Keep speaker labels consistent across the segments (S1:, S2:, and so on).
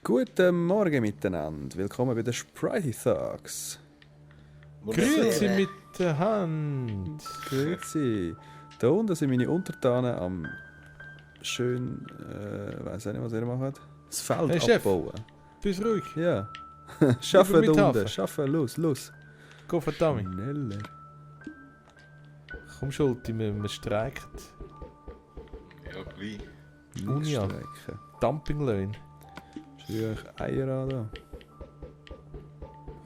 S1: Guten Morgen miteinander. Willkommen bei den Sprite Thugs.
S2: Grüezi mit der Hand.
S1: Grüezi. Da unten sind meine Untertanen am schön, weiß nicht, was ihr macht. Das Feld
S2: Hey, Chef.
S1: abbauen.
S2: Bist ruhig.
S1: Ja. Schaffen da
S2: mithelfen.
S1: unten. Schaffen, los.
S2: Go verdammt.
S1: Schneller.
S2: Komm Schulti, man streikt.
S3: Ja, wie?
S2: Unia.
S1: Streiken.
S2: Dumpinglöhn.
S1: Schreie ich Eier an da.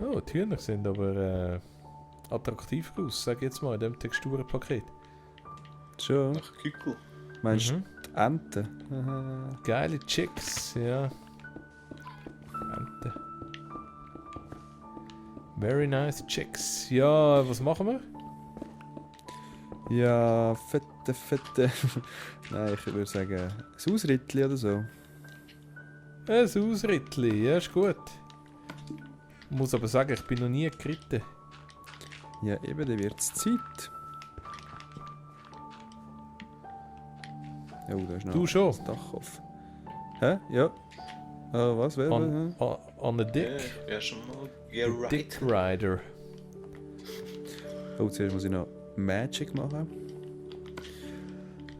S2: Oh, die Hühner sehen aber attraktiv aus, sag ich jetzt mal, in diesem Texturenpaket.
S1: Schon.
S3: Nach Kückel.
S1: Meinst du
S2: Mhm.
S1: die Ente? Haha.
S2: Geile Chicks, ja. Ente. Very nice Chicks. Ja, was machen wir?
S1: Ja, fette. Nein, ich würde sagen, ein Ausrittli oder so.
S2: Ein Ausrittli, ja, ist gut. Ich muss aber sagen, ich bin noch nie geritten.
S1: Ja, eben, dann wird es Zeit. Oh, da ist noch
S2: Du schon?
S1: das Dach auf. Hä? Ja. Was? Wer?
S2: On a dick.
S3: Ja, schon mal gereit.
S2: Dick Rider.
S1: Oh, zuerst muss ich noch Magic machen.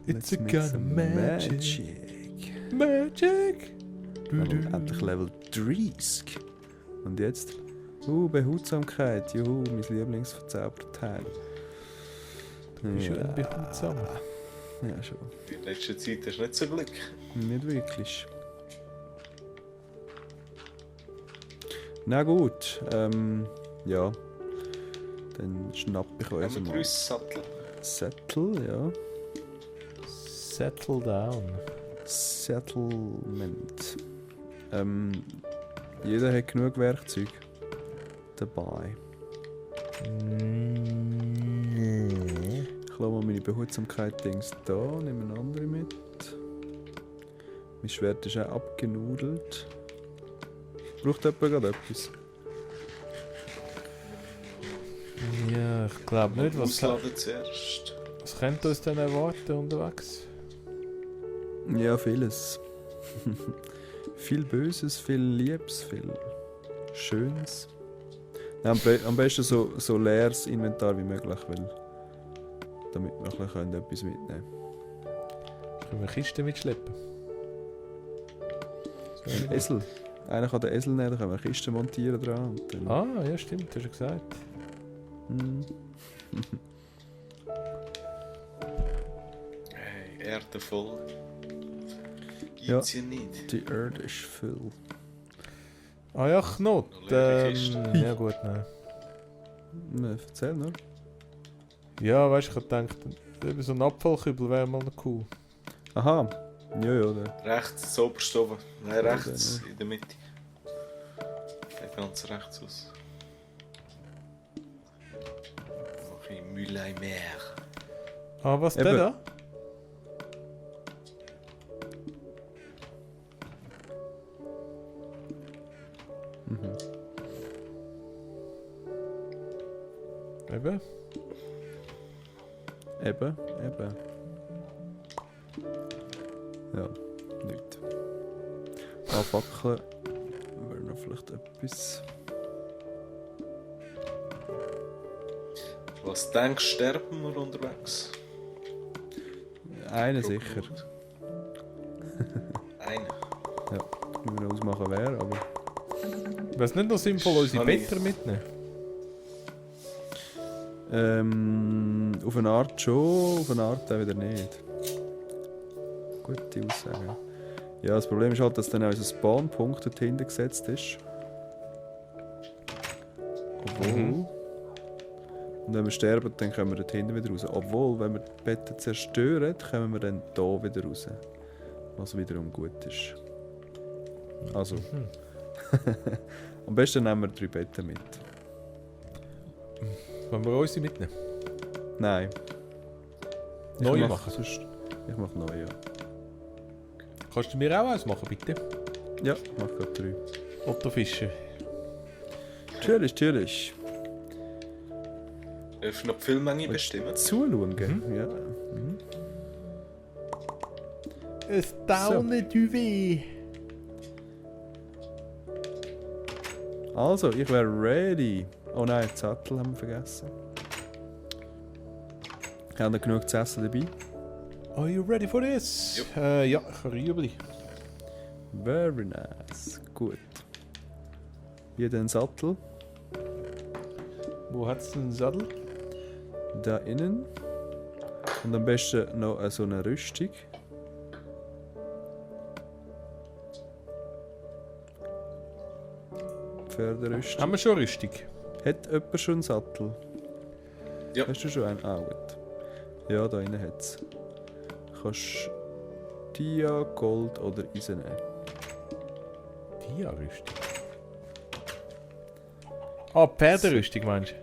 S2: It's a
S1: Let's make
S2: kind of
S1: some
S2: magic. Magic!
S1: Und endlich Level 30. Und jetzt? Behutsamkeit. Juhu, mein Lieblingsverzauberteil.
S2: Du bist ja ein Behutsam.
S1: Ja, schon.
S3: In letzter Zeit hast du nicht so Glück.
S1: Nicht wirklich. Na gut, ja. Dann schnapp ich euch
S3: Haben wir
S1: mal.
S3: grüß Sattel.
S1: Settle, ja.
S2: Settle down.
S1: Settlement. Jeder hat genug Werkzeug dabei. Ich lasse mal meine Behutsamkeit-Dings da, nehme eine andere mit. Mein Schwert ist auch abgenudelt. Braucht jemand gerade etwas?
S2: Ja, ich glaube nicht. Was
S3: Ausladen zuerst.
S2: könnte uns denn erwarten unterwegs?
S1: Ja, vieles. Viel Böses, viel Liebes, viel Schönes. Ja, am besten so leeres Inventar wie möglich, weil damit wir ein bisschen etwas mitnehmen können.
S2: Können wir Kisten mitschleppen?
S1: Esel. Einer kann den Esel nehmen, dann können wir eine Kiste montieren dran. Und dann,
S2: Ah, ja stimmt, hast du gesagt.
S3: Hey, Erde voll.
S1: Ja.
S3: Gibt's ja nicht.
S1: Die Erde ist voll.
S2: Ah ja, Knot.
S3: Noch leere Kiste.
S2: Ja gut, nein.
S1: Erzähl noch.
S2: Ja, weißt du, ich hab gedacht, eben so ein Abfallkübel wäre mal noch cool.
S1: Aha. Ja, der.
S3: Rechts, oberst oben. Nein,
S1: Ja,
S3: rechts,
S1: dann,
S3: in der Mitte. Geht ganz rechts aus. Mach ich Mülheim mehr.
S2: Ah, was
S1: Eben.
S2: der da? Eben.
S1: Eben. Ja, nicht. Anfackeln wäre noch vielleicht etwas.
S3: Was denkst du, sterben wir unterwegs?
S1: Einen sicher.
S3: Einer.
S1: Ich will noch ausmachen, wer, aber.
S2: Wäre es nicht noch sinnvoll, unsere
S3: Habe ich-
S2: Better mitnehmen?
S1: Auf eine Art schon, auf eine Art auch wieder nicht. Gute Aussage. Ja, das Problem ist halt, dass dann auch unser Spawnpunkt dort hinten gesetzt ist. Obwohl.
S2: Mhm.
S1: Und wenn wir sterben, dann kommen wir dort hinten wieder raus. Obwohl, wenn wir die Betten zerstören, kommen wir dann hier wieder raus. Was wiederum gut ist. Also. Am besten nehmen wir 3 Betten mit.
S2: Wollen wir unsere mitnehmen?
S1: Nein.
S2: Neue
S1: Ich
S2: machen?
S1: Ich mache neu, ja.
S2: Kannst du mir auch eins machen, bitte?
S1: Ja, ich mache gerade 3.
S2: Otto Fischer.
S1: Natürlich.
S3: Dürfen noch die Füllmenge bestimmen?
S1: Zuschauen, gell? Ja.
S2: Es dauert du weh.
S1: Also, ich wäre ready. Oh nein, den Sattel haben wir vergessen. Haben wir genug zu essen dabei?
S2: Are you ready for this?
S3: Jupp.
S2: Ja, ich habe Rüebli.
S1: Very nice. Gut. Hier den Sattel.
S2: Wo hat es den Sattel?
S1: Da innen. Und am besten noch so eine Rüstung. Pferderüstung.
S2: Haben wir schon Rüstung?
S1: Hat jemand schon einen Sattel?
S3: Ja.
S1: Hast du schon einen? Ah, gut. Ja, da innen hat es. Kannst Dia, Gold oder Eisen nehmen.
S2: Die Rüstung. Ah, Pferderüstung meinst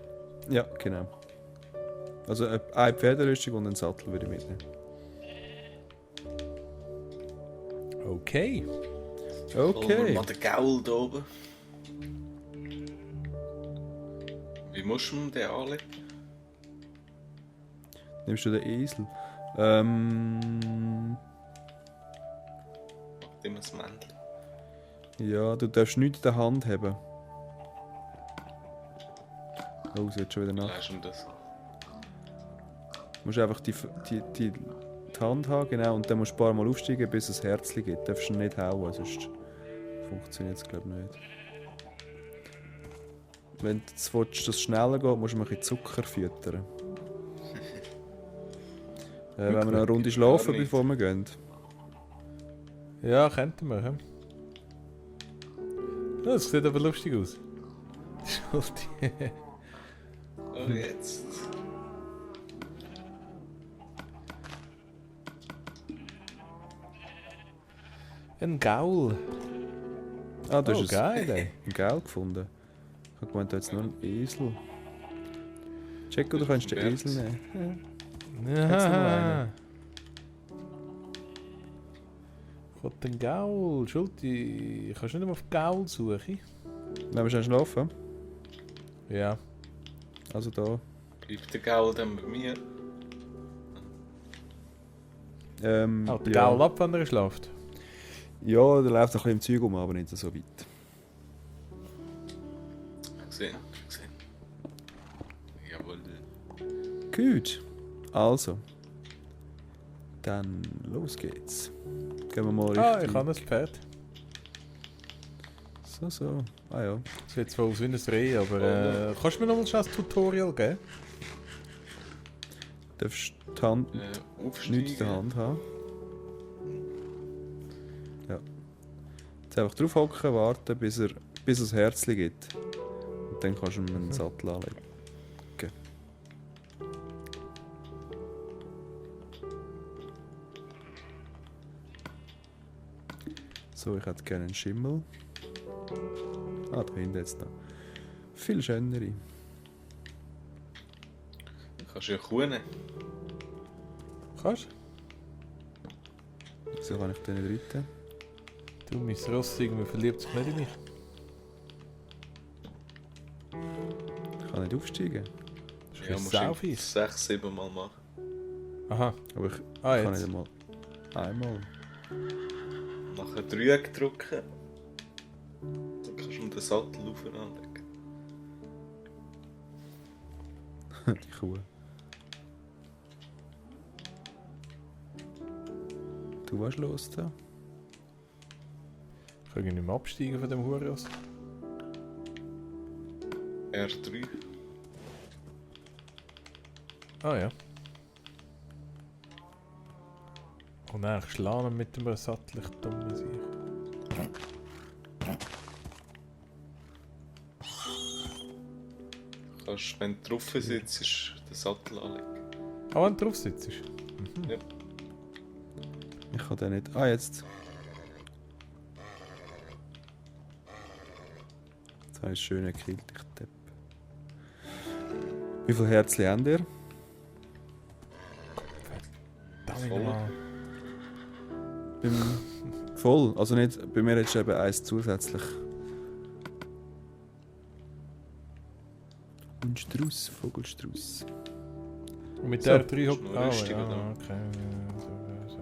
S2: du?
S1: Ja, genau. Also eine Pferderüstung und einen Sattel würde ich mitnehmen.
S2: Okay.
S3: Holen wir
S1: Okay.
S3: mal den Gaul da oben. Wie musst du den anlegen?
S1: Nimmst du den Esel?
S3: Macht immer das Männchen.
S1: Ja, du darfst nichts in der Hand haben. Oh, sie hat schon wieder nach.
S3: Lässt du ihm das?
S1: Du musst einfach die Hand haben, genau, und dann musst du ein paar Mal aufsteigen, bis es Herzchen gibt. Du darfst ihn nicht hauen, sonst funktioniert es, glaube ich, nicht. Wenn du jetzt willst, dass es schneller geht, musst du ein bisschen Zucker füttern. Wenn wir noch eine Runde schlafen,
S3: nicht.
S1: bevor wir gehen.
S2: Ja, könnten wir. He? Ja, das sieht aber lustig aus. Schulti.
S3: Oh, jetzt.
S2: Ein Gaul.
S1: Ah, du
S2: Oh,
S1: hast
S2: geil, ey.
S1: ein Geld gefunden. Ich habe gemeint, du hättest noch einen Esel. Checo, du kannst den Esel nehmen. Hat's noch
S2: Ja.
S1: einen?
S2: Gott, ein Gaul. Schulti, kannst du nicht mal auf Gaul suchen?
S1: Wenn wir schnell schlafen.
S2: Ja.
S1: Also da.
S3: Bleibt der Gaul dann bei mir?
S2: Haut der
S1: ja.
S2: Gaul ab, wenn er schläft.
S1: Ja, der läuft ein bisschen im Zeug um, aber nicht so weit.
S3: Gesehen, gesehen. Jawohl.
S1: Gut. Also. Dann los geht's. Gehen wir mal richtig.
S2: Ah, ich habe ein Pferd.
S1: So. Ah ja.
S2: Sieht zwar aus wie ein Reh, aber kannst du mir noch mal schnell ein Tutorial geben?
S1: Du darfst die Hand
S3: Aufsteigen.
S1: nichts in der Hand haben. Ja. Jetzt einfach drauf hocken, warten, bis es Herzchen gibt. Und dann kannst du ihm einen Sattel anlegen. So, ich hätte gerne einen Schimmel. Ah, da hinten jetzt noch. Viel schönere.
S3: Kannst du ja Kuh nehmen.
S2: Kannst
S1: Wieso kann ich den nicht reiten?
S2: du? Mein Ross irgendwie verliebt sich nicht in mich.
S1: Ich kann nicht aufsteigen.
S2: Das
S3: Ja,
S2: ist
S3: musst
S2: sau
S3: du
S2: fies.
S3: 6-7 Mal machen.
S2: Aha.
S1: Aber ich
S2: Ah,
S1: kann
S2: jetzt.
S1: nicht einmal. Einmal.
S3: Nachher Dreieck drücken. Dann kannst du den Sattel aufeinander.
S1: Die Kuh. Du warst los da?
S2: Ich kann nicht mehr absteigen von dem Hurenross.
S3: R3.
S2: Ah ja. Und dann schlagen mit dem Sattel, ich dumme Sieg.
S3: Kannst, wenn du drauf sitzt, den Sattel anlegen.
S2: Ah, wenn du drauf sitzt.
S3: Ja.
S1: Ich kann den nicht. Ah, jetzt. Jetzt habe ich einen schönen Kill, ich Depp. Wie viele Herzchen habt ihr?
S2: Verdammt mal.
S1: Voll. Also nicht, bei mir jetzt eben eins zusätzlich. Und Strauß, Vogelstrauß.
S2: Und mit
S1: So.
S2: der 3
S3: Ist
S2: hockt.
S3: nur
S2: Ah,
S3: Rüstung,
S2: ja,
S3: oder?
S2: okay. So.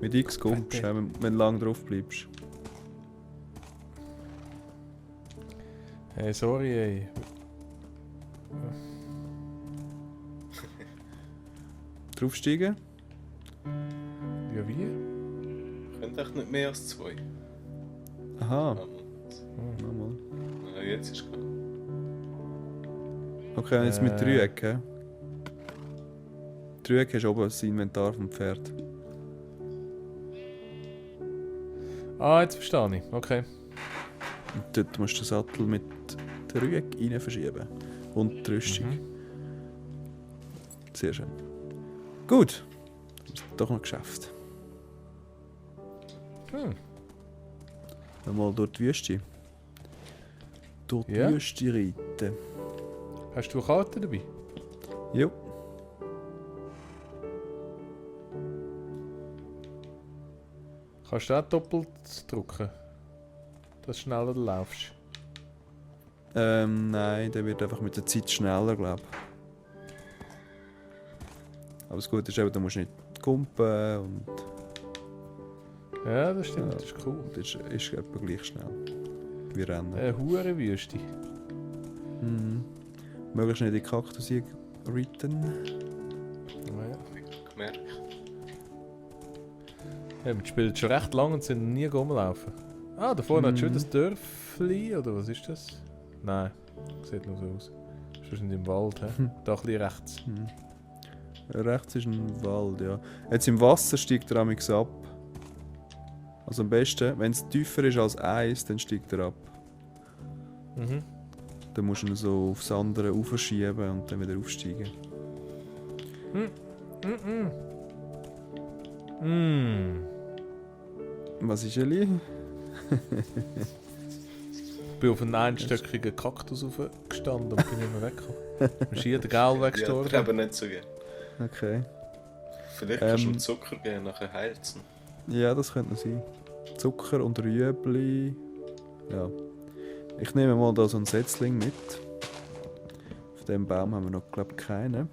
S1: Mit X kommst du, wenn du lang drauf bleibst.
S2: Hey, sorry, ey.
S1: Draufsteigen?
S2: Ja, wie?
S3: Könnt echt nicht mehr als 2.
S1: Aha,
S2: Hm.
S1: nochmal.
S3: Ja, jetzt ist gut.
S1: Okay, und jetzt mit Dreieck, hä? Dreieck hast du oben das Inventar vom Pferd.
S2: Ah, jetzt verstehe ich. Okay.
S1: Und dort musst du den Sattel mit Dreieck rein verschieben. Und die Rüstung.
S2: Mhm.
S1: Sehr schön. Gut. Wir haben es doch noch geschafft.
S2: Hm.
S1: Mal durch die Wüste. Durch die
S2: Ja.
S1: Wüste reiten.
S2: Hast du eine Karte dabei?
S1: Jo.
S2: Kannst du auch doppelt drücken? Dass du schneller laufst.
S1: Nein, der wird einfach mit der Zeit schneller, glaube ich. Aber das Gute ist eben, du musst nicht kumpen und
S2: Ja, das stimmt,
S1: Ja.
S2: das ist cool.
S1: das ist etwa gleich schnell. Wie Rennen.
S2: Eine Wüste.
S1: Mhm. Möglichst nicht in die Kaktus reiten.
S2: Ja.
S3: Gemerkt.
S2: Ja, wir spielen schon recht lange und sind nie rumlaufen. Ah, da vorne hat schon
S1: Mhm.
S2: das Dörfli, oder was ist das? Nein, sieht nur so aus. Ist wahrscheinlich im Wald, hä?
S1: Hm.
S2: Da ein bisschen rechts.
S1: Mhm. Rechts ist ein Wald, ja. Jetzt im Wasser steigt er amigs ab. Also am besten, wenn es tiefer ist als 1, dann steigt er ab.
S2: Mhm.
S1: Dann musst du ihn so aufs andere aufschieben und dann wieder aufsteigen. Was ist Eli?
S2: Ich bin auf einen einstöckigen Kaktus aufgestanden und bin immer weggekommen. Ist hier der Gau
S3: Ja,
S2: weggestorben?
S3: aber nicht so gerne.
S1: Okay.
S3: Vielleicht kannst du
S1: Ähm.
S3: ihm Zucker geben, nachher heizen.
S1: Ja, das könnte noch sein. Zucker und Rüebli. Ja. Ich nehme mal da so einen Setzling mit. Auf dem Baum haben wir noch, glaube ich, keinen.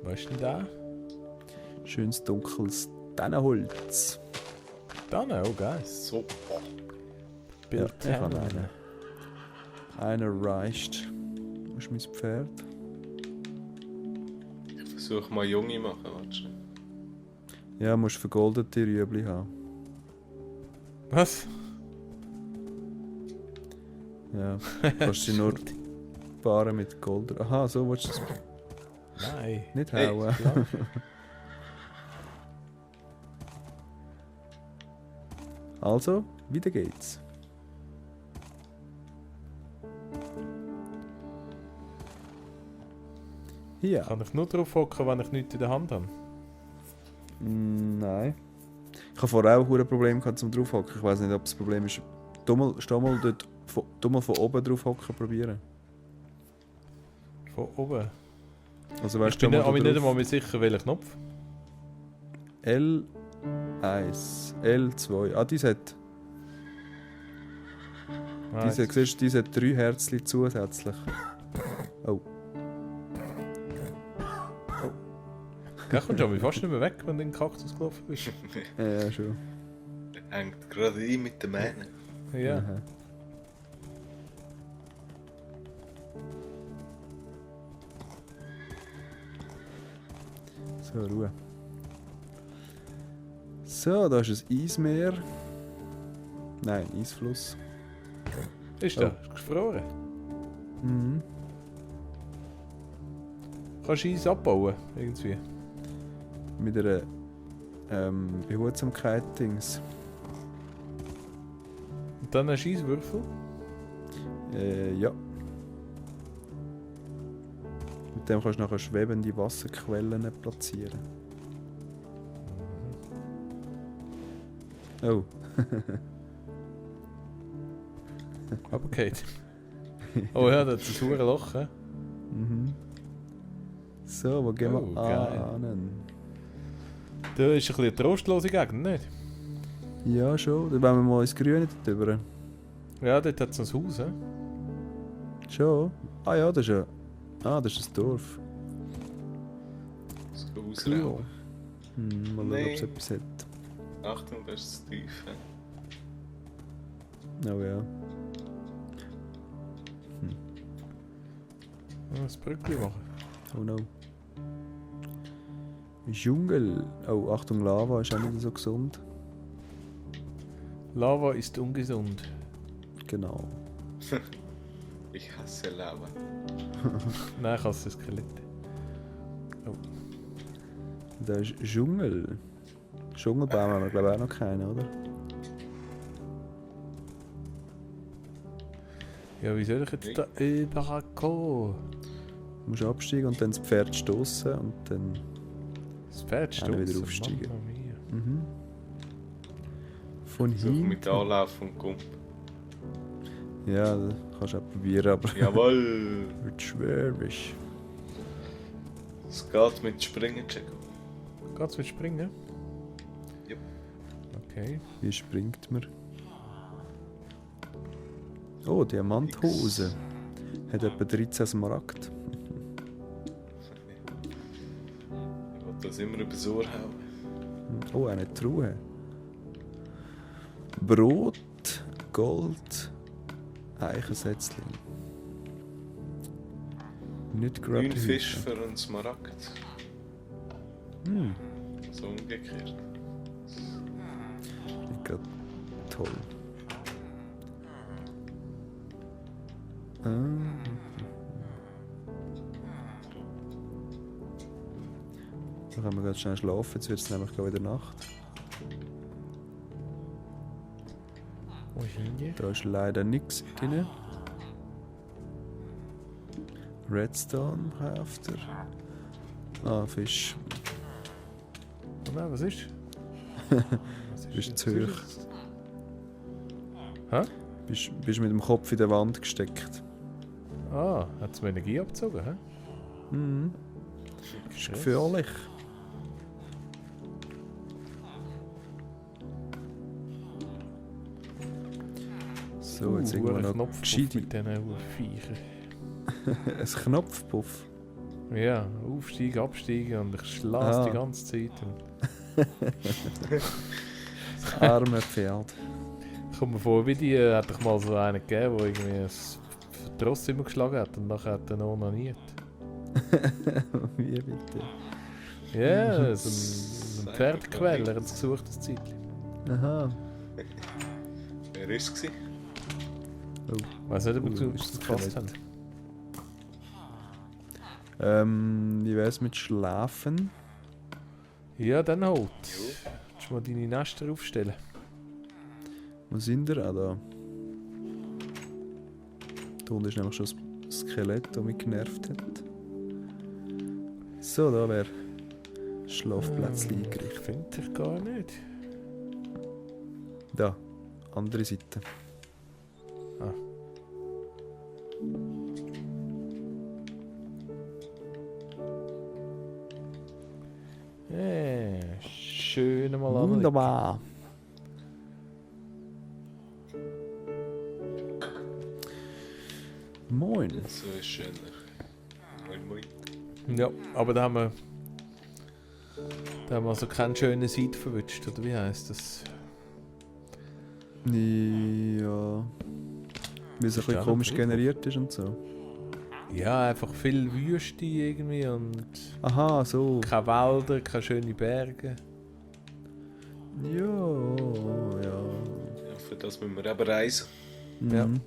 S2: Was ist denn da?
S1: Schönes dunkles Tannenholz.
S2: Da noch, oh geil.
S3: So.
S2: Bild
S1: ich habe einen. Einer reicht. Wo ist mein Pferd?
S3: Ich versuche mal Junge machen, warte schnell.
S1: Ja, musst vergoldete Rüebli haben.
S2: Was?
S1: Ja, kannst sie nur paaren mit Gold. Aha, so willst du es
S2: Nein.
S1: nicht
S3: Hey.
S1: hauen.
S2: Klar.
S1: Also, wieder geht's. Hier.
S2: Kann ich nur drauf hocken, wenn ich nichts in der Hand habe?
S1: Nein. Ich habe vorher auch ein Problem gehabt zum draufhocken. Ich weiß nicht, ob das Problem ist. Steh mal dort, tu mal von oben drauf hocken probieren.
S2: Von oben.
S1: Also
S2: Ich
S1: weißt
S2: bin
S1: du,
S2: aber nicht einmal mehr sicher, welcher Knopf.
S1: L1, L2. Ah, die hat, siehst du, die hat 3 Herzchen zusätzlich. Oh.
S2: Da kommst du aber fast nicht mehr weg, wenn du in den Kaktus gelaufen bist.
S1: Ja, schon.
S3: Er hängt gerade ein mit den Mähnen.
S2: Ja.
S1: Aha. So, Ruhe. So, da ist ein Eismeer. Nein, Eisfluss.
S2: Ist da? Ist gefroren?
S1: Mhm.
S2: Kannst du Eis abbauen? Irgendwie?
S1: Mit einer Behutsamkeit-Dings.
S2: Und dann hast du Eiswürfel?
S1: Ja. Mit dem kannst du nachher schwebende Wasserquellen platzieren. Oh.
S2: Aber geht. Oh ja, das ist ein sauer Loch, hä?
S1: Mhm. So, wo gehen
S2: Oh,
S1: wir
S2: geil.
S1: an?
S2: Da ist ein bisschen eine trostlose Gegend, nicht?
S1: Ja, schon. Dann wollen wir mal ins Grüne drüber.
S2: Ja, dort hat es noch ein Haus, hä?
S1: Schon? Ah ja, das ist ja... Ah, das ist ein Dorf.
S3: So ausrauben.
S1: Mal schauen, ob es
S3: Nee.
S1: etwas hat.
S3: Achtung, das ist zu tief. hä?
S1: Oh ja.
S2: das Brückli machen.
S1: Oh no. Dschungel. Oh, Achtung, Lava ist auch nicht so gesund.
S2: Lava ist ungesund.
S1: Genau.
S3: Ich hasse Lava.
S2: Nein, ich hasse Skelett.
S1: Da ist Dschungel. Dschungelbaum haben wir glaube ich auch noch keinen, oder?
S2: Ja, wie soll ich jetzt da überkommen?
S1: Du musst absteigen und dann das Pferd stoßen und dann.
S2: Das Pferd
S1: Auch nicht wieder
S2: stossen,
S1: aufsteigen.
S2: Mamma mia.
S1: Mhm. Von
S3: So mit
S1: hinten.
S3: Anlauf und Kump.
S1: Ja, das kannst du auch probieren, aber
S3: Jawohl!
S1: wird schwierig.
S3: Es geht mit Springen, Jacob.
S2: Geht's mit Springen?
S3: Jupp.
S2: Okay.
S1: Wie springt man? Oh, Diamanthose. Hat etwa 13 Smaragd.
S3: Ich wollte das immer übers Ohr hauen.
S1: Oh, eine Truhe. Brot, Gold, Eichensätzling. Nicht
S3: 9
S1: gerade
S3: Fisch für einen Smaragd.
S1: Hm,
S3: So umgekehrt.
S1: nicht gerade toll. Da können wir ganz schnell schlafen, jetzt wird es nämlich gleich wieder Nacht.
S2: Wo sind die?
S1: Da ist leider nichts drin. Redstone kauft er. Ah, Fisch.
S2: Oh nein, was ist? Was
S1: Bist
S2: jetzt?
S1: zu hoch.
S2: Hä?
S1: Bist mit dem Kopf in der Wand gesteckt.
S2: Ah, hat es mir Energie abgezogen, hä?
S1: Mhm. Ist
S2: Krass.
S1: gefährlich. So, jetzt irgendwo noch
S2: Knopf
S1: gescheite.
S2: mit diesen Viechern.
S1: Ein Knopfpuff.
S2: Ja, aufsteigen, absteigen und ich schlafe die ganze Zeit. Und
S1: Das arme Pferd.
S2: ich komme mir vor, wie die hat doch mal so einen gegeben, der irgendwie ein Tross immer geschlagen hat und nachher hat er noch onaniert.
S1: Wie bitte?
S2: Ja, so ein Pferdequäler hat es gesucht, das Zeitchen.
S1: Aha.
S3: Wer war es?
S2: Ich weiss nicht, ob wir
S1: ist
S2: es
S1: das
S2: gefasst
S1: Skelett.
S2: haben.
S1: Wie wär's mit Schlafen?
S2: Ja, dann halt. Willst du mal deine Nester aufstellen?
S1: Wo sind wir? Ah, da. Da unten ist nämlich schon das Skelett, das mich genervt hat. So, da wäre Schlafplätzchen
S2: Ich
S1: eingerichtet.
S2: finde dich gar nicht.
S1: Da, andere Seite.
S2: Ah. Schön mal an.
S1: Wunderbar. Moin.
S3: So ist schöner. Moin, moin.
S2: Ja, aber da haben wir also keinen schönen Seite verwünscht, oder wie heisst das?
S1: Ja. Wie es ein bisschen
S2: auch
S1: komisch
S2: noch
S1: generiert ist und so.
S2: Ja, einfach viel Wüste irgendwie und
S1: Aha, so.
S2: keine Wälder, keine schönen Berge.
S1: Ja, ja.
S3: Ja, für das müssen wir eben reisen.
S2: Ja.
S1: Mhm.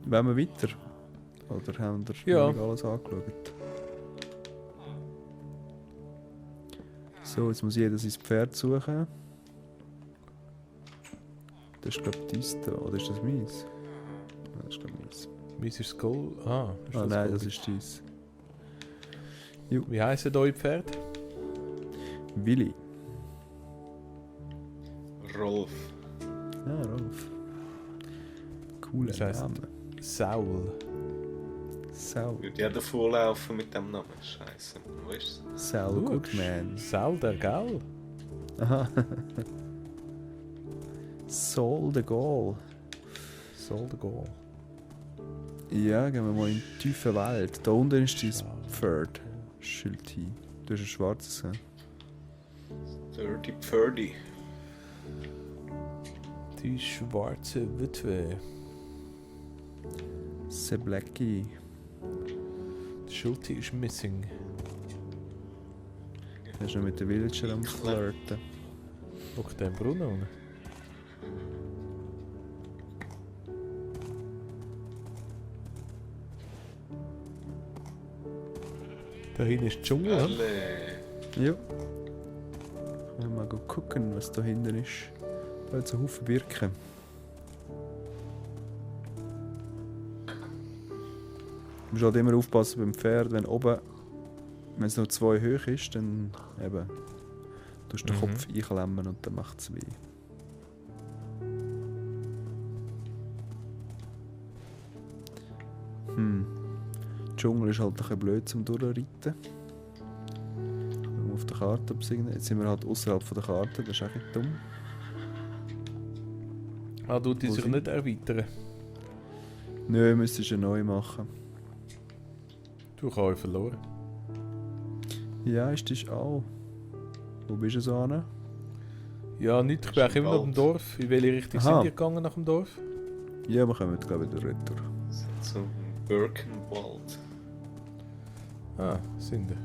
S1: Wollen wir weiter? Oder haben wir
S2: Ja.
S1: noch nicht alles angeschaut? So, jetzt muss jeder sein Pferd suchen. Das ist glaube ich dies da, oder ist das meins? Ja, das ist glaube ich meins.
S2: Meins ist das Gold. Ah, ist
S1: Ah nein, das
S2: Gold?
S1: ist dies.
S2: Wie heissen euer Pferd?
S1: Willi.
S3: Rolf.
S1: Ah, Rolf. Cooler
S2: Das heisst-
S1: Name.
S2: Saul.
S1: Saul.
S3: Würde jeder vorlaufen mit dem Namen. Scheiße. Wo ist es?
S1: Saul Goodman.
S2: Saul der Gall.
S1: Aha. Saul the Gaull.
S2: Saul der Gall.
S1: Ja, gehen wir mal in den tiefen Wald. Da unten ist dein
S2: Saul.
S1: Pferd. Schilti. Du hast ein schwarzes, hä?
S3: Dirty Pferdy.
S2: Die schwarze Witwe.
S1: Se Blackie.
S2: Der Schulte ist missing.
S1: Er ist noch mit den Villager am Flirten.
S2: Guck den Brunnen unten. Da hinten ist der Dschungel, oder?
S3: Alle.
S1: Ja. Können wir mal gucken, was da hinten ist. Da hat es einen Haufen Birken. Du musst halt immer aufpassen beim Pferd, wenn oben, wenn es noch 2 hoch ist, dann eben, tust du den Kopf einklemmen und dann macht es weh. Der Dschungel ist halt ein bisschen blöd zum Durchreiten. Schauen wir auf der Karte, ob es irgendwie- Jetzt sind wir halt außerhalb der Karte, das ist auch nicht dumm.
S2: Ah, tut die
S1: Wo
S2: sich
S1: sind-
S2: nicht erweitern.
S1: Nö, müsstest du neu machen.
S2: Du hast auch verloren.
S1: Ja, ist das auch. Wo bist du so hin?
S2: Ja, nicht, ich bin
S3: Ist
S2: auch immer noch im
S3: im
S2: Dorf. In welche Richtung
S1: Aha.
S2: sind ihr gegangen nach dem Dorf?
S1: Ja, wir kommen glaube ich durch retour.
S3: Zum Birkenwald.
S2: Ah, sind ihr.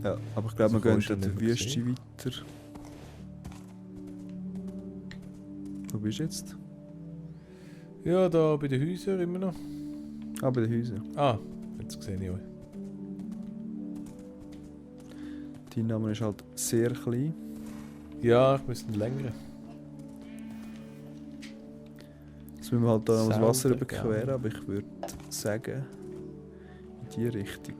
S1: Ja, aber ich glaube,
S2: So
S1: wir gehen
S2: kommst du
S1: in der
S2: nicht mehr
S1: Wüste weiter. Wo bist du jetzt?
S2: Ja, da bei den Häusern immer noch.
S1: Ah, bei den Häusern.
S2: Ah, jetzt sehe ich euch.
S1: Dein Name ist halt sehr klein.
S2: Ja, ich müsste länger.
S1: Jetzt müssen wir halt da noch das Wasser
S2: Sauber,
S1: überqueren,
S2: ja.
S1: aber ich würde sagen, in die Richtung.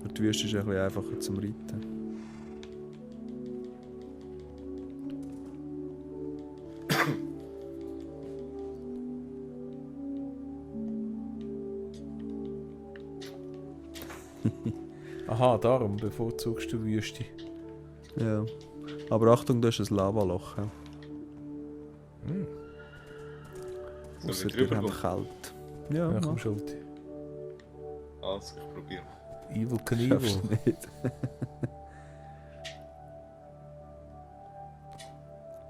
S1: Durch die Wüste ist ein bisschen einfacher zum Reiten.
S2: Aha, darum bevorzugst du Wüste.
S1: Ja. Aber Achtung, da ist ein Lavaloch. Ja.
S2: Hm.
S3: So
S1: Ausser
S3: wie
S1: wir
S3: drüber
S1: haben
S3: kommt.
S1: kalt. Ja,
S2: Ja, komm,
S1: mach.
S2: Schulte.
S3: Also, ich probiere.
S2: Evil
S1: Schaffst
S2: Knievel.
S1: du nicht.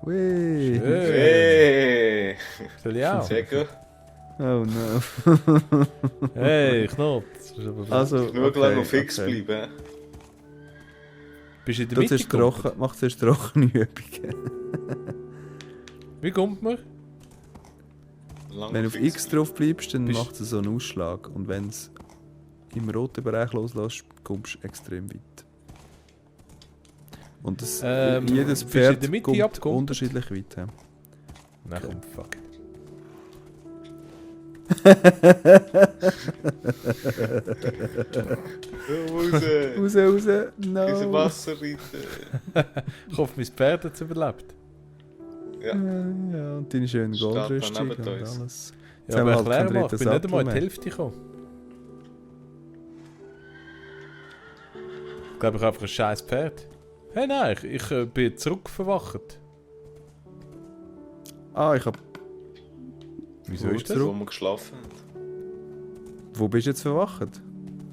S1: Ui.
S2: Schön.
S3: Hey!
S2: Soll ich auch?
S3: Sehr gut.
S1: Oh no.
S2: Hey, Knopf. Das ist aber
S1: Also,
S3: Nur okay, noch fix bleiben.
S2: Bist du in der
S1: Du
S2: Mitte
S1: zuerst trocken, mach zuerst trockene Übungen.
S2: Wie kommt man?
S3: Lang
S1: Wenn du auf
S3: fix
S1: X drauf bleibst, dann
S2: Bist-
S1: macht es so einen Ausschlag. Und wenn es im roten Bereich loslässt, kommst du extrem weit. Und das, jedes
S2: bist du in
S1: Pferd
S2: der Mitte
S1: kommt
S2: abgekumpelt?
S1: unterschiedlich weit. Ja.
S2: Na komm, fuck.
S3: Raus!
S1: Raus,
S3: Diese
S1: no.
S3: Wasser rein.
S2: Ich hoffe, mein Pferd hat es überlebt.
S3: Ja.
S1: Ja, und deine schöne
S3: Steht da
S1: Goldrüstung
S3: neben
S1: und
S3: uns.
S1: alles.
S2: Ja,
S1: haben
S2: aber
S1: wir halt
S2: erklär
S1: keinen
S2: mal, ich
S1: dritten
S2: bin nicht einmal in die
S1: Sattel
S2: Hälfte gekommen. Ich glaube, ich habe einfach ein scheiß Pferd. Hey, nein, ich bin zurückverwacht.
S1: Ah, ich hab...
S2: Wieso
S1: Wo
S2: ist das?
S3: Wo wir geschlafen haben.
S1: Wo bist du jetzt verwacht?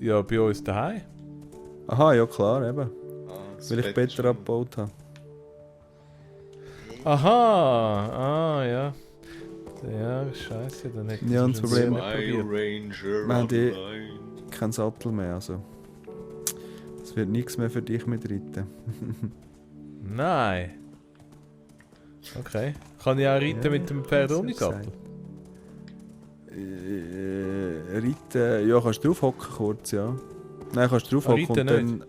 S2: Ja, bei uns daheim.
S1: Aha, ja klar, eben.
S3: Ah, das
S1: Weil ich
S3: Bett
S1: Better
S3: ist schon-
S1: abgebaut habe.
S2: Aha, ah ja. Ja, scheiße, dann hätte ich
S1: Ja, und das
S2: schon
S1: Problem-
S2: nicht
S3: My
S2: probiert.
S3: Ranger
S1: Wir haben die-
S3: online.
S1: Kein Sattel mehr, also. Es wird nichts mehr für dich mit reiten.
S2: Nein. Okay. Kann ich auch reiten
S1: Ja,
S2: mit dem Pferd
S1: das
S2: ohne
S1: hat's
S2: Sattel?
S1: Reiten, ja, kannst du draufhocken kurz, ja. Nein, kannst du draufhocken
S2: reiten
S1: und dann,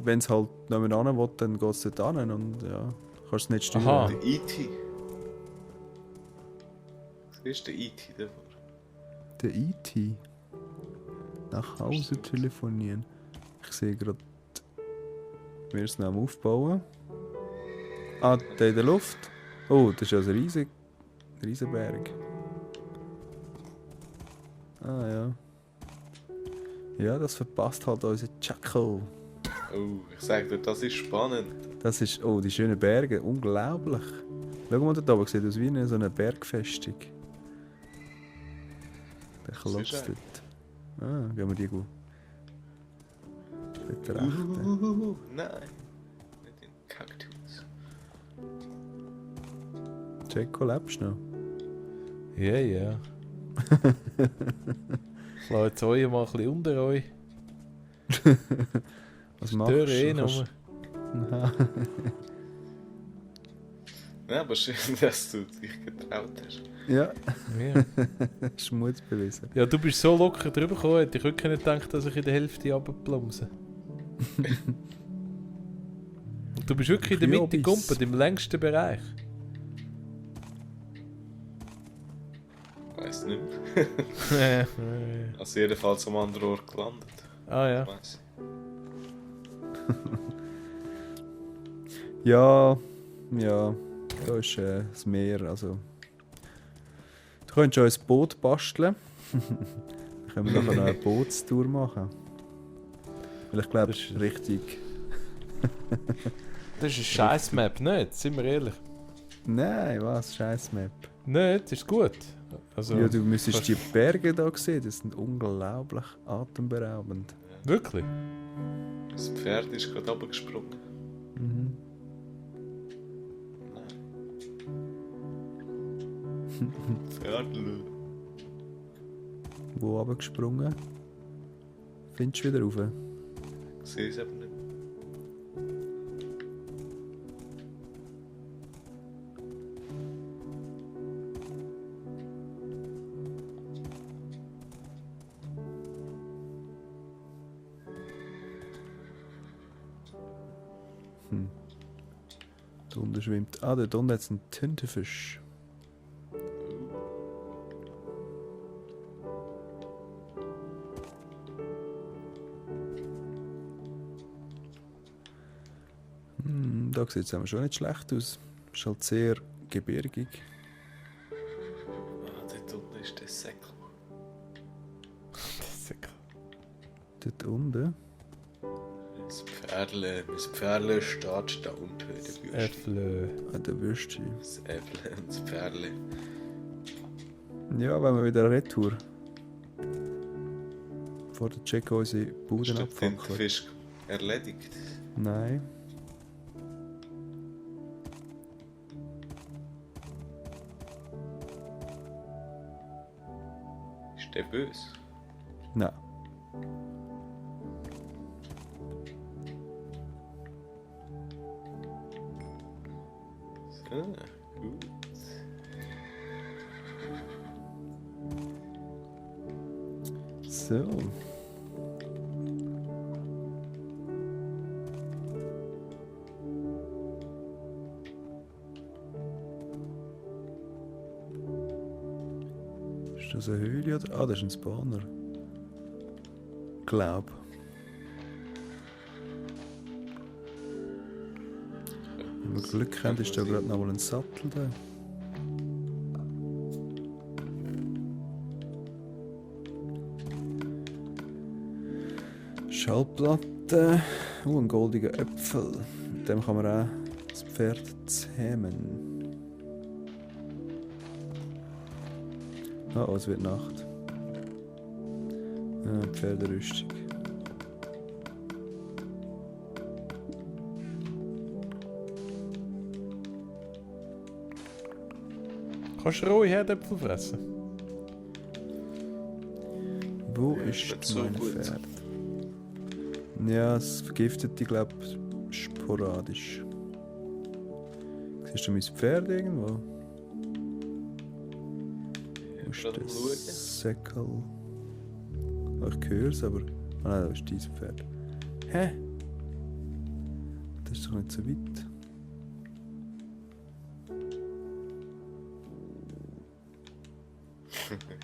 S1: wenn es halt nebenan will, dann geht es dort hin und ja, kannst es nicht steuern.
S2: Aha.
S3: Der E.T. Was ist der E.T. davor?
S1: Der E.T. Nach Hause telefonieren. Ich sehe gerade, wir sind am Aufbauen. Ah, der in der Luft. Oh, das ist also ein riesen Berg. Ah ja. Ja, das verpasst halt unser Chaco.
S3: Oh, ich sag dir, das ist spannend.
S1: Das ist, oh, die schönen Berge, unglaublich. Schau mal da oben, sieht aus wie so eine Bergfestung. Der Klotz
S3: ist
S1: dort. Ah, gehen wir die gut betrachten.
S3: Nein. Nicht den Kaktus.
S1: Jacko, lebst du noch?
S2: Ja, ja. Ich lasse jetzt euch mal ein bisschen unter euch.
S1: Was
S2: Störe
S1: machst du?
S2: nur.
S1: Nein.
S3: Ja, aber schön, dass du dich getraut hast.
S1: Ja,
S2: Ja.
S1: hast Mut bewiesen.
S2: Ja, du bist so locker drüber gekommen, hätte ich wirklich nicht gedacht, dass ich in der Hälfte runterplumpse. Und du bist wirklich in der Mitte
S1: Kriobis.
S2: gegumpelt, im längsten Bereich.
S3: Weiss nicht mehr.
S2: Ah
S3: Also jedenfalls am anderen Ort gelandet.
S2: ja.
S3: Weiss
S1: Ja, da ist das Meer, also... Du könntest schon ein Boot basteln. Dann können wir nachher noch eine Bootstour machen. Weil ich glaube,
S2: Das ist-
S1: richtig...
S2: Das ist eine Scheiß-Map, nicht? Sind wir ehrlich?
S1: Nein, was? Scheiß Map.
S2: Nicht? Ist gut. Also,
S1: Ja, du müsstest
S2: fast-
S1: die Berge da sehen, das sind unglaublich atemberaubend.
S2: Wirklich?
S3: Das Pferd ist gerade runtergesprungen.
S1: Mhm.
S3: Pferdle.
S1: Wo runtergesprungen? Findest du wieder rauf?
S3: Ich sehe es eben nicht.
S1: Da unten schwimmt... Ah, da unten hat es einen Tintenfisch. Da sieht es aber schon nicht schlecht aus. Ist halt sehr gebirgig.
S3: Ah, dort unten ist der Säckel.
S2: Das ist ja krass.
S1: Dort unten.
S3: Mein Pferdle steht da unten in der Wüste.
S2: Äpfel.
S1: An der Wüste.
S3: Das Äpfel und das Pferdle.
S1: Ja, wenn wir wieder retour. Vor der Check unsere
S3: Ist
S1: Buden
S3: der
S1: abfackelt.
S3: Tintenfisch erledigt?
S1: Nein.
S3: Ist der böse?
S1: Nein.
S3: So, gut.
S1: So. Ist das eine Höhle oder? Ah, das ist ein Spawner. Glaub. Wenn wir Glück haben, ist da gerade noch mal ein Sattel da. Schallplatte. Ein goldiger Äpfel. Mit dem kann man auch das Pferd zähmen. Oh, es wird Nacht. Pferderüstung.
S2: Kannst du rohe Herdäpfel fressen?
S1: Wo
S3: Ja,
S1: ist
S3: nicht so
S1: mein
S3: gut.
S1: Pferd? Ja, es vergiftet dich, glaube ich, sporadisch. Siehst du mein Pferd irgendwo? Wo ist
S3: Gerade
S1: der
S3: mal schauen.
S1: Säckel? Oh, ich höre es, aber... Ah nein, das ist dein Pferd. Hä? Das ist doch nicht so weit.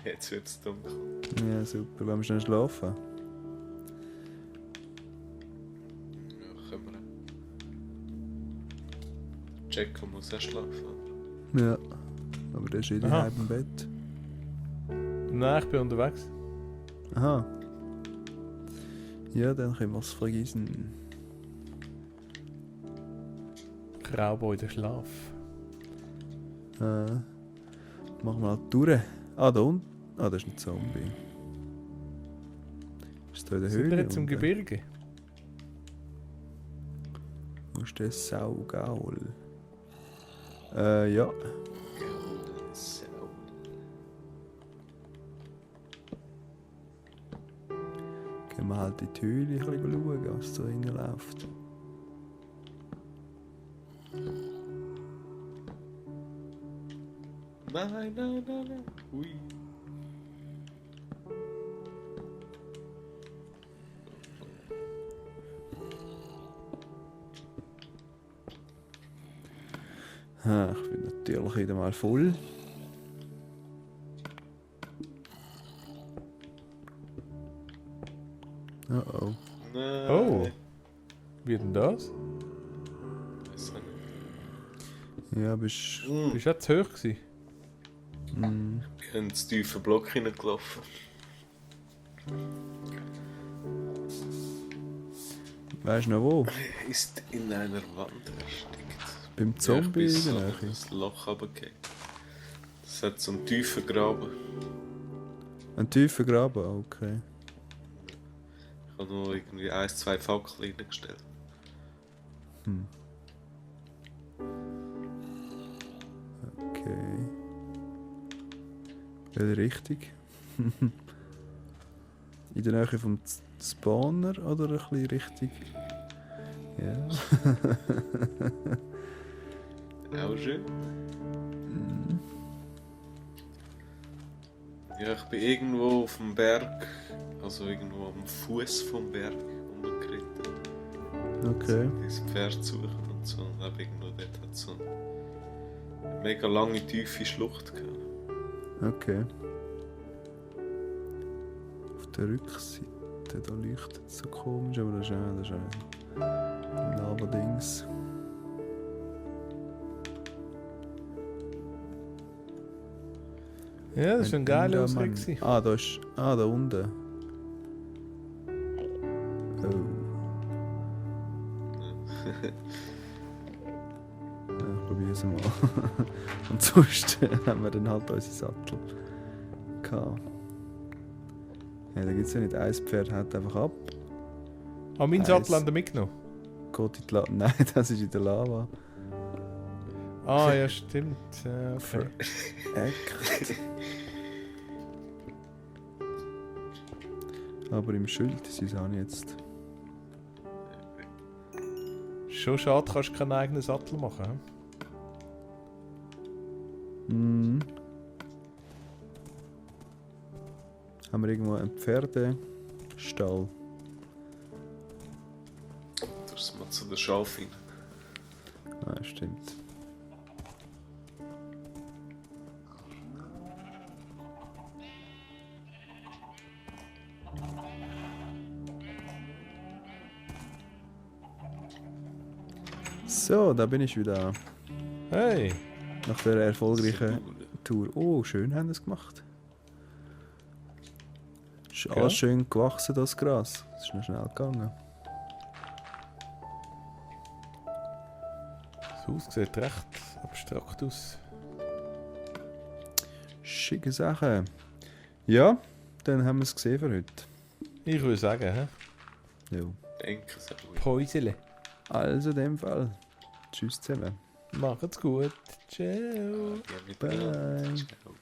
S3: Jetzt wird es dunkel.
S1: Ja, super. Wollen wir schnell schlafen?
S3: Ja, können wir. Jacko muss auch schlafen.
S1: Ja. Aber der ist eh
S2: Aha.
S1: daheim im Bett.
S2: Nein, ich bin unterwegs.
S1: Aha. Ja, dann können wir es vergessen.
S2: Grauboy der Schlaf.
S1: Machen wir halt durch. Ah, da unten. Ah, das ist ein Zombie. Ist da in der
S2: Sind wir
S1: Höhle?
S2: jetzt im
S1: unten?
S2: Gebirge?
S1: Wo ist der Saugaul? Ja. Gehen wir halt in die Höhle ein bisschen schauen, was da reinläuft.
S3: Nein, nein, nein, nein. Ui.
S1: Ich bin natürlich wieder mal voll. Oh oh.
S3: Nein.
S2: Oh. Wie denn das?
S3: Weiss auch nicht.
S1: Ja, bist.
S2: Bist du auch zu hoch gewesen?
S3: Ich bin in den tiefen Block hineingelaufen.
S1: Weißt du noch wo?
S3: Ist in einer Wand erstickt.
S1: Beim Zombie
S3: ich
S1: in
S3: bin
S1: der
S3: so
S1: Nähe.
S3: das Loch runtergefallen. Es hat so einen tiefen Graben.
S1: Ein tiefer Graben, okay.
S3: Ich habe nur irgendwie 1-2 Fackel reingestellt.
S1: Okay. Welche Richtung? In der Nähe vom Spawner oder ein bisschen Richtung. Ja.
S3: Auch schön. Ja, ich bin irgendwo auf dem Berg, also irgendwo am Fuß vom Berg umgeritten.
S1: Okay.
S3: Das Pferd suchen und so. Und habe irgendwo dort hat so eine mega lange, tiefe Schlucht gehabt.
S1: Okay. Auf der Rückseite, da leuchtet es so komisch, aber das ist ein Lava-Dings.
S2: Ja, das war ein geiler
S1: Endermann.
S2: Ausweg.
S1: Ah, da ist. Ah, da unten. Oh. Ja, ich probiere es mal. Und sonst haben wir dann halt unsere Sattel gehabt. Ja, da gibt es ja nicht ein Pferd, haut einfach ab.
S2: Ah, mein Sattel haben wir mitgenommen.
S1: Geht in die Lava. Nein, das ist in der Lava.
S2: Ah, ja, stimmt. Okay.
S1: Echt. Aber im Schild sind sie auch nicht jetzt.
S2: Schon schade, kannst du keinen eigenen Sattel machen. He?
S1: Mhm. Haben wir irgendwo einen Pferdestall?
S3: Da ist mal zu der Schaf rein.
S1: Ah, stimmt. So, da bin ich wieder.
S2: Hey!
S1: Nach der erfolgreichen
S3: Tour.
S1: Tour. Oh, schön haben sie es gemacht. Ist
S2: Ja.
S1: alles schön gewachsen, das Gras. Es ist noch schnell gegangen.
S2: Das Haus sieht recht abstrakt aus.
S1: Schicke Sache. Ja, dann haben wir es gesehen für heute.
S2: Ich würde sagen, hä?
S1: Jo.
S3: Denke es auch.
S2: Päusele.
S1: Also in dem Fall. Tschüss zusammen.
S2: Macht's gut. Ciao.
S3: Ja, mit
S1: Bye.
S3: Ciao.